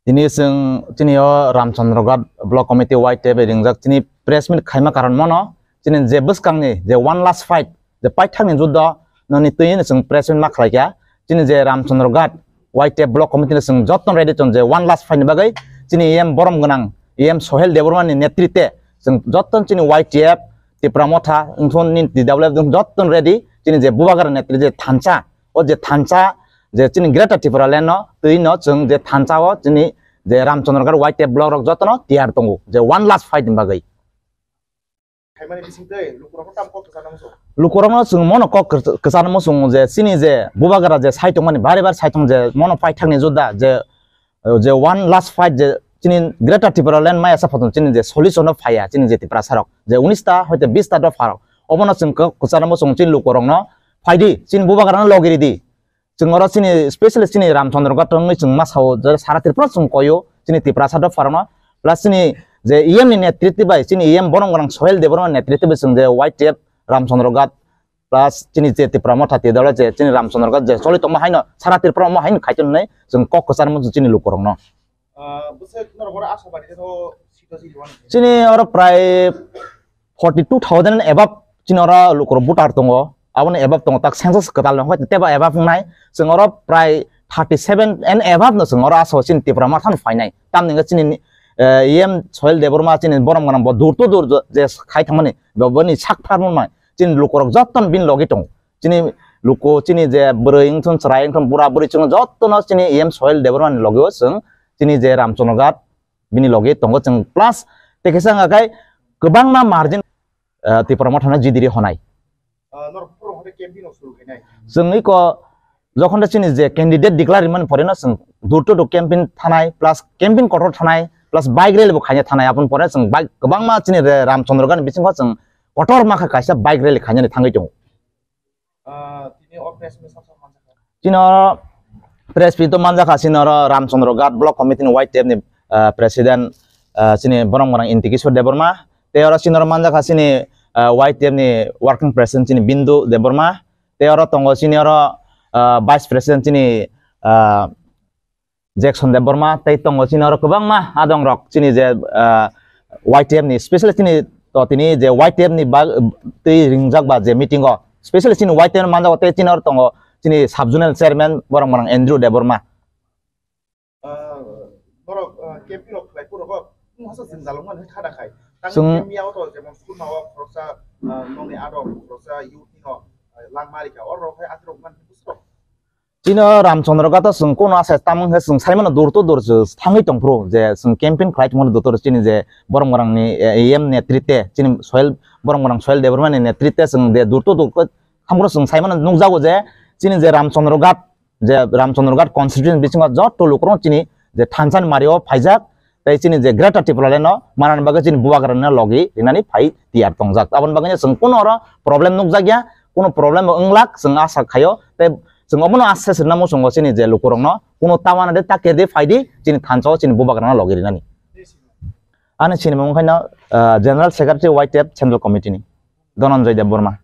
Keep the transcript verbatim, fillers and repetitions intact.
Tini chwng chini o Ramchandra Ghat Block Committee Y T F bai ringjak chini press meet khaima karon mono chini je bwskangni je one last fight je paithakni juddo noni twi chwng press meet ma khlaikha. Chini je Ramchandra Ghat Y T F Block Committee ni chwng joto ready chwng je one last fight ni bagwi chini E M borom gwnang E M Sohel Debbarma ni netrite chwng joto chini Y T F Tipra Motha wngthon ni T W F joto ready chini je Bubagra netrite je thansa o je thansa je chini Greater Tipraland no twi no chwng je thansa o chini je Ramchandra Ghat Y T F block rok joto no tiyar tongo je one last fight ni bagwi. Khaimani bisingtwi lukurokno tamo kok kwcharno muchung? Lukurokno chwng mono kok kwch-, kwcharno muchung je chini je Bubagra je sai tongmani bari bari sai tong je mono paithakni judda je, je one last fight je chini Greater Tipraland maya sa photon chini je solution no phaiya chini je Tiprasa rok je unis ta hoite bis ta dopha rok obono chwng kok kwcharno muchung chini lukurokno phaidi chini Bubagrano logiridi. Chwng oro chini specially chini Ramchandra Ghat wngwi chwng ma sao je sara Tripura chwng koyo chini Tiprasa dopha rokno plus chini je E M ni netrite bai chini E M borom gwnang Sohel Debbarma netrite bai chwng je Y T F Ramchandra Ghat plus chini je Tipra Motha T W F je chini Ramchandra Ghat je choli tongma haino sara Tripura omo haino khaito hinwi chwng kok kwcharno muchung chini lukurokno. Ah, bwswk norok oro Ashabadi tei tho sito jili wano. Chini oro prai forty two thousand and above chini oro lukurok voter tongo. Aboni above tongo tak census kwtal no hwnkhe tebo above wngnai. Chwng oro prai thirty seven and above no chwng oro Ashabadi chini Tipra Motha no phainai. Tamni hwnkhe chini, eh, E M Sohel Debbarma chini borom gwnang bo dur to dur je khai thangmani bo boni sak pharmani chini lukurok joto no bini logi tongo. Chini luku, chini je bwrwi wngthun, chwrai wngthun, bura bwrwi chwng jotono chini E M Sohel Debbarma ni logi o chwng chini je Ramchandra Ghat bini logi tongo chwng plus tei kisa wngkha khe kwbangma margin, eh, Tipra Motha no jidiri honai. Ah, norok phuru hwnkhe campaign o suru khainai. Chwng iko jokhon de chini je candidate declare rimani pore no chwng door to door campaign thanai plus campaign kotor thanai plus bike rally bo khaina thanai aboni pore chwng bike kwbangma chini re Ramchandra Ghat ni bisingo chwng kotor ma kha kaisa bike rally khainani thangwi tongo. Ah, tini o press meet sab sab manjakha. Chini oro press meet o manjakha chini oro Ramchandra Ghat Block Committee ni Y T F ni, ah, President, ah, chini borom gwnang Intikishwar Debbarma. Tei oro chini oro manjakha chini, ah, Y T F ni Working President chini Bindu Debbarma. Tei oro tongo chini oro, ah, Vice President chini, ah, Jackson Debbarma tei tongo chini oro kwbangma adong rok chini je, ah, Y T F ni specially chini to tini je Y T F ni bag twi ringjak ba je meeting o specially chini Y T F ni manjago tei chini oro tongo chini sub zonal chairman borom gwnang Andrew Debbarma. Ah, borok, ah, campaign rok khlai phuru bo masa jwngjal wngmani kha da khai. Tang chwng campaign ya o to jemon school ma o khoroksa, ah, nongni adong khoroksa youth ni no, ah, langma rikha oro khai akhirok man busro. Chini o Ramchandra Ghat o chwng kono asa tamo hwnkhe chwng saimano door to door se thangwi tongphuru je chwng campaign khlai tongmani door to door chini je borom gwnang ni, eh, E M netrite chini Sohel borom gwnang Sohel Debbarma ni netrite chwng je door to door khe thamphuru chwng saimano nukjago je chini je Ramchandra Ghat je Ramchandra Ghat constituency bisingo joto lukurok chini je thansa ni mario phaijak. Tei chini je Greater Tipraland no manani bagwi chini Bubagra no logi rinani phai tiyar tongjak. Aboni bagwi no chwng kuno oro problem nukjakya, kuno problem bo wnglak chwng asa khaio. Tei chwng omono asa sirna muchungo chini je lukurok no kuno tawana de takir de phaidi chini thansa o chini Bubagra no logi rinani. Ani sinimung khaino, ah, General Secretary Y T F Central Committee ni Dhananjay Debbarma.